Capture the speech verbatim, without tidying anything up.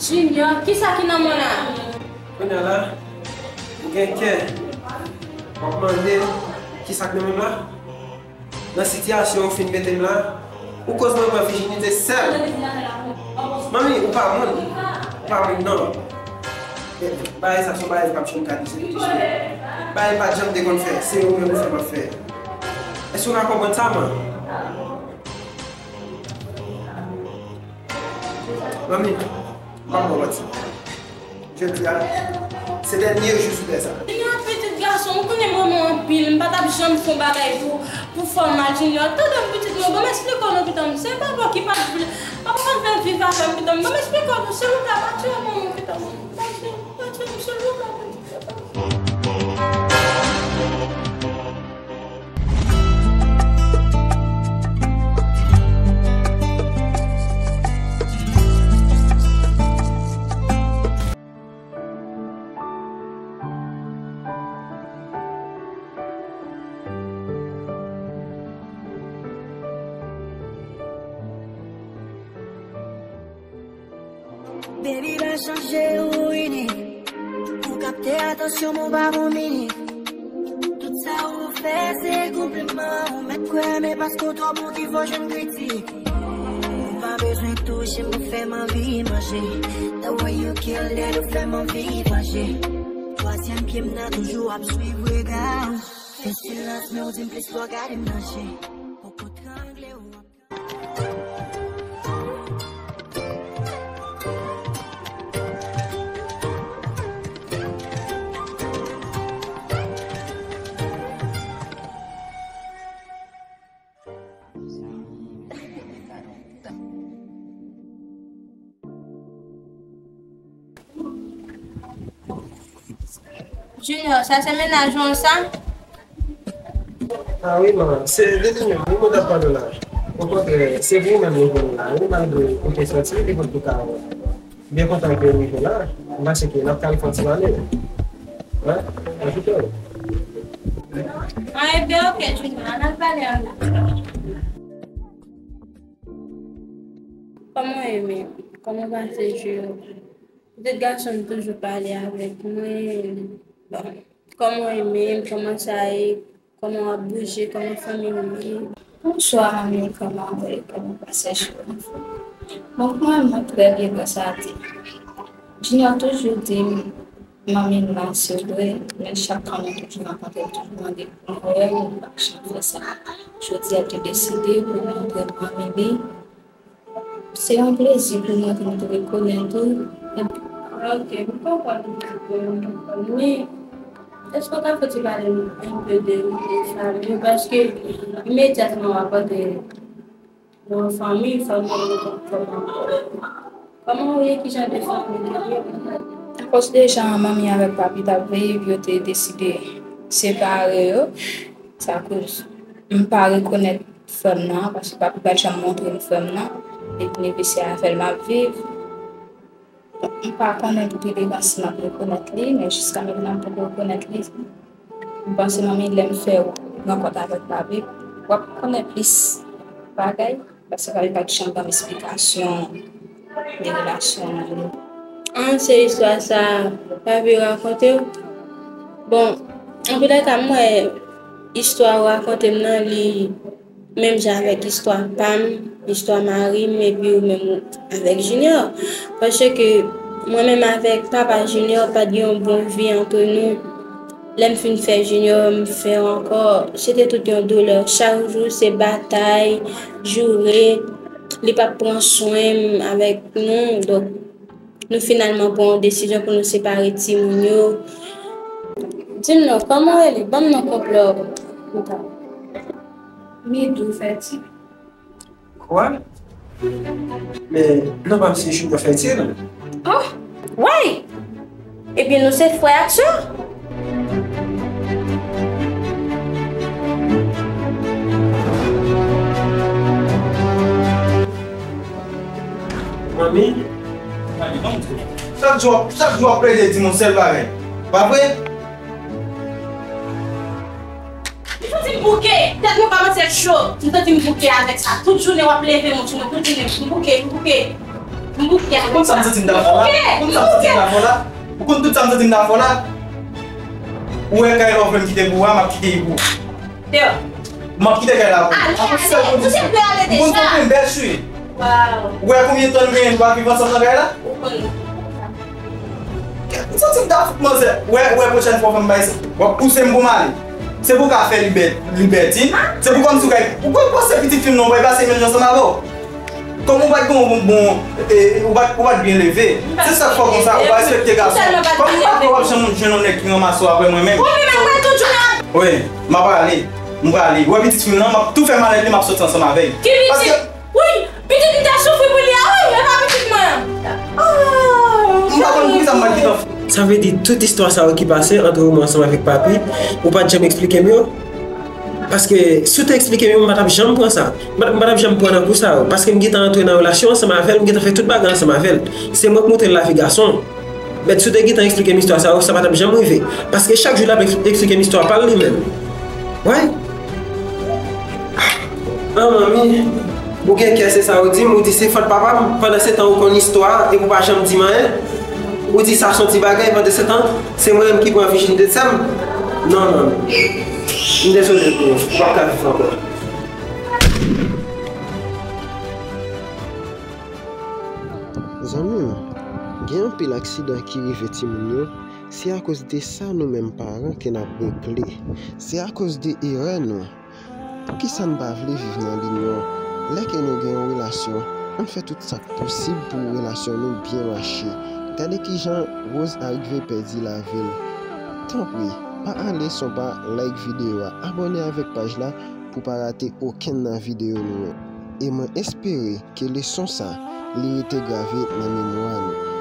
Junior, kisa ki nan men w la? Kounye a la, ou gen kè w ap mande kisa k nan men m la? Nan sitiyasyon ou fin mete m la, ou koz mwen pran vijinite sèl. Manmi, ou pa moun. Ou pa moun, non. Bagay sa se yon bagay m p ap janm ka di, se tout jis. Bagay m pa t janm te konn fè, se ou menm ou fè m ap fè. Èske w ka konprann sa, man? Manmi, m p ap ba w manti. Jodi a, se dènye jou sou tè sa. Junior, pitit gason, ou konnen m renmen w anpil, m pa t ap janm fè yon bagay pou, pou fè w mal, Junior. Tande m, pitit mwen, ban m eksplike w non, pitit mwen. Se papa w ki pa t vle, papa w pa t vle viv avè m, pitit mwen. Ban m eksplike w non, silvouplè, pa tiye m non, pitit mwen. Pa tiye m, pa tiye m, silvouplè, pitit mwen. Baby, pa chanje ou inik. Ou kapte atansyon mwen pa bon minik. Tout sa ou fè se konpliman. Ou mèt kwè, men paske w twò bon ki fò jwenn kritik. Ou pa bezwen touche m pou fè m anvi manje. The way you kill that, ou fè m anvi vanje. Twazyèm pye m nan toujou ap swiv rega w. Fè silans, men ou di m plis lè w gade m nan je. Poko trangle ou ap Junior, sa se mennaj ou an sa? Ah wi, man. Se de li menm, wi, mwen t ap pale la. Okontrè, se vre menm nou jwenn la, wi, malgre ou te sòti, li potko ka wè. M byen kontan ke w rive la. M panse ke n ap ka al fè yon ti pale. Wi, an tou ka. Ah, ebyen, oke, Junior, ann al pale avè l. Kòman w ye menm? Kòman w pase jou yo? Pitit gason m toujou pale avèk mwen. Bon, kòman w ye menm? Kòman sa ye? Kòman w ap bouje? Kòman fanmi w ye? Bonswa, manmi. Kòman w ye? Kòman w pase jou yo? Bon, pou mwen, mwen trè byen, gras a Dye. Junior toujou di m, manmi m la, se vre, men chak fwa mwen toujou rankontre l, toujou mande pou mwen wè l, m pa janm fè sa. Jodi a, l te deside pou l montre m manmi li. Se yon plezi pou mwen pou m te rekonèt ou. Ok, m konprann, m konprann. Men, èske w ka fè ti pale m enpe de, de fanmi w? Paske imedyatman w ap antre nan yon fanmi, fò w konnen kòman, kòman w ye, ki jan de fanmi w ye. Akoz de jan manmi avèk papi t ap viv, yo te deside separe yo. Sa koz m pa rekonèt frè m nan, paske papi pa t janm montre m frè m nan. Depi nevesè a fè l m ap viv. M pa konnen pou pi devan si m ap rekonèt li, men jiska mentnan m poko rekonèt li. M panse manmi, lè m fè w rankont avèk papi, w ap konnen plis bagay, paske papi pa t janm ban m esplikasyon de relasyon nou. An, se istwa sa papi rakonte w? Bon, antoulèka, m wè istwa ou rakonte m nan, li menm jan avèk istwa pa m, istwa mari m, epi ou menm ou avèk Junior. Paske mwen menm avèk papa Junior, pa t gen yon bon vi ant nou. Lè m fin fè Junior, m fè ankò, se te tout yon doulè. Chak jou, se batay, joure, li p ap pran swen m avèk nou. Donk, nou finalman pran yon desizyon pou nou separe timoun yo. Di m non, kòman w rele? Ban m non konplè w. Midou Fèti. Kwa? Men non pa m se Junior Fèti, non? Oh, way! Ebyen, nou se frè ak sè. Manmi, chak jou, chak jou w ap plede di m yon sèl bagay. Pa vre? Li santi m bouke, tèt mwen kòmanse cho. M santi m bouke avèk sa. Tout jounen w ap leve m, w di mwen tout jounen m bouke, m bouke. Ou konn sa m santi m ta fè la? Ou konn sa m santi m ta fè la? Ou konn tout sa m santi m ta fè la? Ou wè kay la ou vle m kite pou ou a, m ap kite li pou ou. M ap kite kay la pou ou. Avan sèl kondisyon. Ou konn sa m bèch wi. Ou wè konbyen tan nou genyen nou pa viv ansanm nan kay la? M santi m ta fout manzè. Ou wè, ou wè pwochèn fwa w fè m bagay sa, w ap pouse m pou m ale. Se pou w ka fè libè-, libètin. Se pou kòmsi w ka, ou konn pase pitit fi m nan, ou pral pase menm jan ansanm avè w. Kòm ou pa t gen yon bon, bon, e, ou pa t, ou pa t byen leve. Se sa k fè w konsa, ou pa respekte gason. Kòm ou pa kwè w ap janm jwenn yon nèg ki ranmase w apre mwen menm. Wi, m ap prale. M prale. Ou wè pitit fi m nan, m ap tou fè malèt li, m ap soti ansanm avè l. Paske Wi, pitit m te soufri pou li a, wi, e pa pitit mwen an. M pa konn poukisa m pa t gentan. Sa vle di tout istwa sa yo ki pase ant ou menm ansanm avèk papi, ou pa t janm eksplike m yo? Paske si w te eksplike m yo, m pa t ap janm pran sa. M pa, m pa t ap janm pran nan kou sa yo. Paske m gentan antre nan relasyon ansanm avè l, m gentan fè tout bagay ansanm avè l. Se mwen k montre l lavi gason. Mèt, si w te gentan eksplike m istwa sa yo, sa pa t ap janm rive. Paske chak jou l ap eks-, eksplike m istwa pa l li menm. Wè? Ah, manmi, ou gen kè se sa ou di m, ou di se fòt papa m, pandan se tan ou konn istwa a, epi ou pa janm di m anyen. Ou di sa se yon ti bagay, pandan se tan, se mwen menm ki pran vijinite sè m. Non, manmi. M dezole pou ou, ou p ap ka viv ankò. Zanmi m, gen anpil aksidan ki rive timoun yo, se akoz de sa nou menm paran ke n ap regle. Se akoz de erè nou. Poukisa n pa vle viv nan linyon? Lè ke nou gen yon relasyon, ann fè tout sa k posib pou relasyon nou byen mache. Gade kijan Rose arive pèdi lavi l. Tanpri, pa ale san w pa like videyo a, abòne avèk paj la pou w pa rate okenn nan videyo nou yo. E mwen espere ke leson sa, li rete grave nan memwa nou.